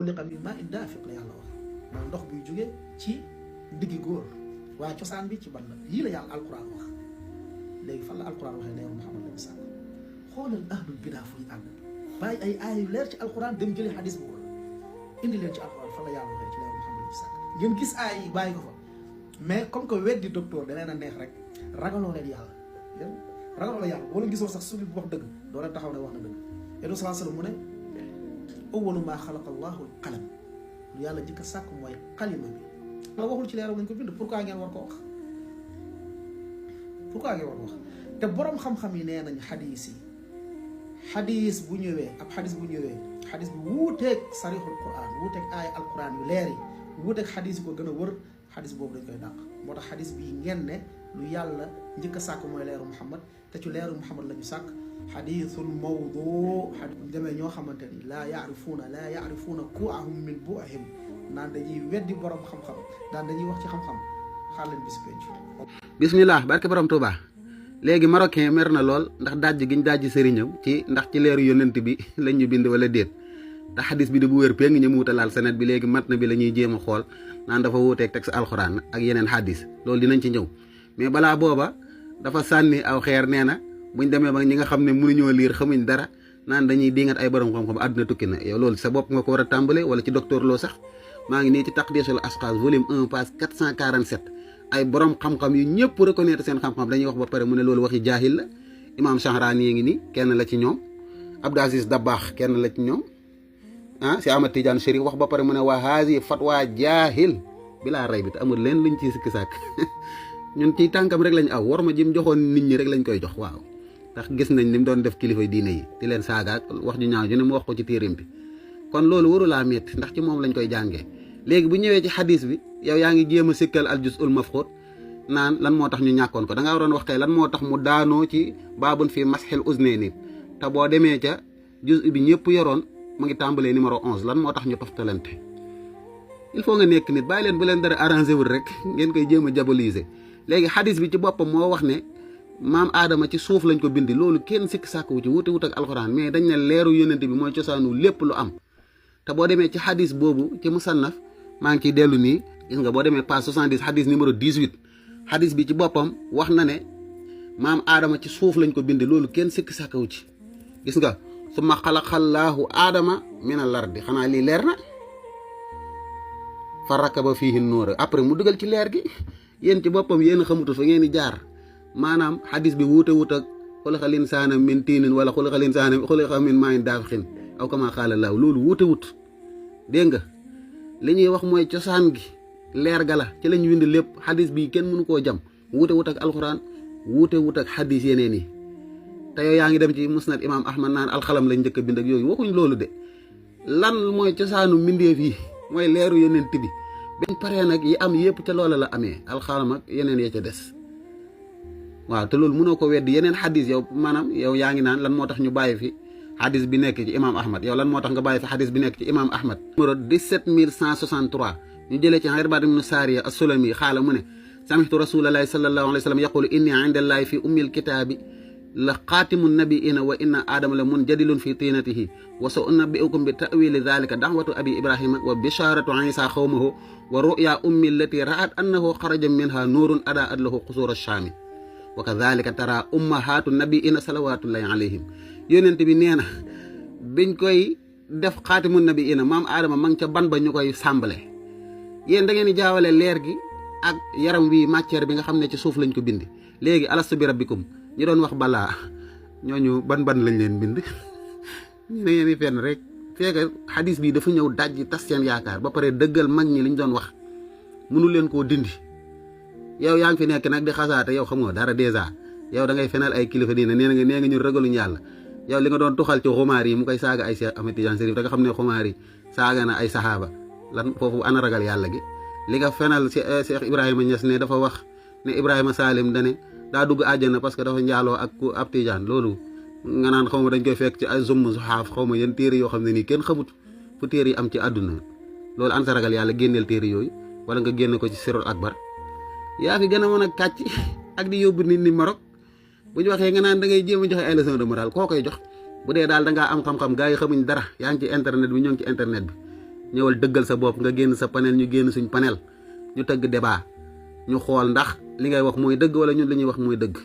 xuliqa min maa'in daafiq la yàlla wax mooy ndox buy jóge ci diggi góor waaye cosaan bi ci ban la yii la yàlla alquran wax léegi fan la alquran waxee leeru Muhammad lañu sàkk xoolal ahlul bidaa fu ñu àgg bàyyi ay aaya yu leer ci alquran dem jëlee xadis bu wóor indi leen ci alquran fan la yàlla waxee ci leeru Muhammad lañu sàkk ngeen gis aaya yi bàyyi ko fa mais comme que weddi docteur da leen a neex rek ragaloo leen yàlla yéen ragaloo la yàlla boo leen gisoo sax suñu wax dëgg doo leen taxaw ne wax na dëgg yéen sallallahu alayhi wasallam mu ne awwalu maa xalaqa allahu alqalam lu yàlla jëkk a sàkk mooy xalima bi la waxul ci leeram lañ ko bind pourquoi ngeen war ko wax pourquoi ngeen war ko wax te borom xam-xam yi nee nañ xadis bu ñëwee ab xadis bu ñëwee xadis bi wuuteeg sarixul quran wuuteeg aaya alquran yu leer yi wuuteeg xadis yi ko gën a wër xadis boobu dañ koy dàq moo tax xadis bii ngeen ne lu yàlla njëkk a sàkk mooy leeru Muhammad te ci leeru Muhammad la ñu sàkk xadiisul mawdu demee ñoo xamante ni laa yaarifuuna kuahum min buahim naan dañuy weddi borom xam-xam daan dañuy wax ci xam-xam xaar leen bis penc bismillah barke borom Touba léegi marocain mer na lool ndax dajj giñ dajj sëriñam ci ndax ci leeru yonent bi lañ ñu bind wala déet te xadis bi di bu wér péng ñu mu wutalaal senet bi léegi mat na bi la ñuy jéem a xool naan dafa wuuteeg texte alxuraan ak yeneen xadis loolu dinañ ci ñëw mais balaa booba dafa sànni aw xeer nee na buñ demee ba ñi nga xam ne mënuñoo liir xamuñ dara naan dañuy dingat ay borom xam-xam àdduna tukki na yow loolu sa bopp nga ko war a tàmbale wala ci docteur Lo sax maa ngi nii ci taqdisul asxaas volume 1 page 447 ay borom xam-xam yu ñëpp reconnaître seen xam-xam dañuy wax ba pare mu ne loolu waxi jaahil la imam Shahraani yi ngi nii kenn la ci ñoom Abdou Aziz Dabakh kenn la ci ñoom si Ahmad Tidiane Chérif wax ba pare mu ne waa haasi fatwa jaahil bilaa ray bi te amul leen luñ ciy sikki sàkk ñun ci tànkam rek lañ aw war ma jëm joxoon nit ñi rek lañ koy jox waaw ndax gis nañ ni mu doon def kilifa diine yi di leen saagaak wax ju ñaaw ju ne mu wax ko ci téeréem bi kon loolu warulaa metti ndax ci moom lañ koy jàngee léegi bu ñëwee ci xadis bi yow yaa ngi jéem a sikkal al juz'ul mafxuut naan lan moo tax ñu ñàkkoon ko da ngaa waroon wax kay lan moo tax mu daanoo ci baabun fii masxil uznayni te boo demee ca juz bi ñëpp yoroon mu ngi tàmbalee numéro 11 lan moo tax ñu toftalante il faut nga nekk nit bàyyi leen bu leen dara arrangé wul rek ngeen koy jéem a diaboliser léegi xadis bi ci boppam moo wax ne maam aadama ci suuf lañ ko bindi loolu kenn sikk sàkk wu ci wuute wut ak alxuraan mais dañ ne leeru yonent bi mooy cosaanu lépp lu am te boo demee ci xadis boobu ci musannaf maa ngi ciy dellu nii gis nga boo demee page 70 xadis numéro 18 xadis bi ci boppam wax na ne maam aadama ci suuf lañ ko bindi loolu kenn sikk sàkk wu ci gis nga summa xalaqallaahu aadama minal ardi xanaa lii leer na fa rakaba fiihi nuura après mu dugal ci leer gi yéen ci boppam yéen a xamutul fa ngeen di jaar maanaam xadis bi wuute wut ak xulaqal insaana min tiinin wala xulaqal insaana xuliqa min maa'in daafiqin aw kamaa qaala Allaahu loolu wuute wut dégg nga li ñuy wax mooy cosaan gi leer ga la ci lañ wind lépp xadis bi kenn mënu koo jam wuute wut ak alxuraan wuute wut ak xadis yeneen yi te yow yaa ngi dem ci musnad imaam Ahmad naan alxalam lañ njëkk a bind ak yooyu waxuñ loolu de lan mooy cosaanu mbindeef yi mooy leeru yonent bi biñ paree nag yi am yëpp te loola la amee alxalam ak yeneen ya ca des waaw te loolu mënoo ko weddi yeneen xadis yow maanaam yow yaa ngi naan lan moo tax ñu bàyyi fi xadis bi nekk ci imaam Ahmad yow lan moo tax nga bàyyi fi xadis bi nekk ci imaam Ahmad numéro 17163 ñu jëlee ci Irbaad ibnu Saariya as-Sulami xaala mu ne samihtu rasulallahi sallallahu alayhi wa sallam yaqulu inni indallahi fi ummil kitaabi la xaatimu nabiina wa inna aadama la munjadilun fi tiinatihi wa sa unabbiukum bi ta'wili dhalika da'watu abi ibrahima wa bisharatu isa xawmahu wa ru'ya ummi allati ra'at annahu xaraja minha nuurun adaa'at lahu qusura ash-shaami wa kadhalika tara ummahatu nabiina salawatullahi alayhim yonent bi nee na biñ koy def xaatimu nabiina maam aadama ma ngi ca ban ba ñu koy sàmbale yéen da ngeen di jaawale leer gi ak yaram wi matière bi nga xam ne ci suuf lañ ko bindi léegi alastu bi rabbikum ñi doon wax balaa ñooñu ban lañ leen bind ñu ne ngeen fenn rek fekk xadis bi dafa ñëw dajji tas seen yaakaar ba pare dëggal mag ñi liñ doon wax mënu leen koo dindi yow yaa ngi fi nekk nag di xasaate yow xamoo dara dèjà yow da ngay fenal ay kilifa diine nee nga ñu ragaluñ yàlla yow li nga doon tuxal ci xumaar yi mu koy saaga ay Cheikh Ahmed Tidiane Chérif da nga xam ne xumaar yi saaga na ay saxaaba lan foofu ana ragal yàlla gi li nga fenal Cheikh Ibrahima Niass ne dafa wax ne Ibrahima Salim dane daa dugg àjjana parce que dafa njaaloo ak ku ab tijaan loolu nga naan xaw ma dañ koy fekk ci ay zumm suxaaf xaw ma yéen téere yoo xam ne nii kenn xamut fu téere yi am ci àdduna loolu an sa ragal yàlla génneel téere yooyu wala nga génne ko ci sirul akbar yaa fi gën a mën a kàcc ak di yóbbu nit ñi Maroc bu ñu waxee nga naan da ngay jéem a joxe ay leçon de morale koo koy jox bu dee daal da ngaa am xam-xam gars yi xamuñ dara yaa ngi ci internet bi ñoo ngi ci internet bi ñëwal dëggal sa bopp nga génn sa panel ñu génn suñ panel ñu tëgg débat ñu xool ndax li ngay wax mooy dëgg wala ñun li ñuy wax mooy dëgg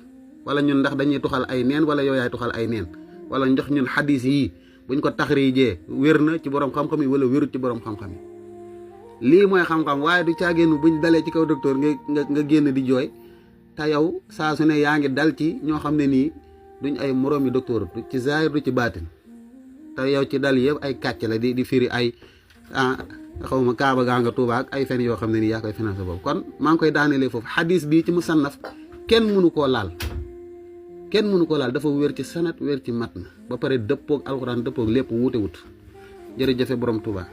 wala ñun ndax dañuy tuxal ay neen wala yow yaay tuxal ay neen wala njox ñun xadis yi buñ ko taxriijee wér na ci borom xam-xam yi wala wérut ci borom xam-xam yi lii mooy xam-xam waaye du caagéenu buñ dalee ci kaw docteur nga génn di jooy te yow saa su ne yaa ngi dal ci ñoo xam ne nii duñ ay moroomi docteur du ci zaahir du ci baatin te yow ci dal yëpp ay kàcc la di firi ay xawma kaaba gaa nga Tuuba ak ay fen yoo xam ne nii yaa koy financé boobu kon maa ngi koy daanelee foofu xadis bii ci musannaf kenn mënu koo laal dafa wér ci sanat wér ci matn ba pare dëppoog alxuraan dëppoog lépp wuute wut jërëjëfe borom Tuuba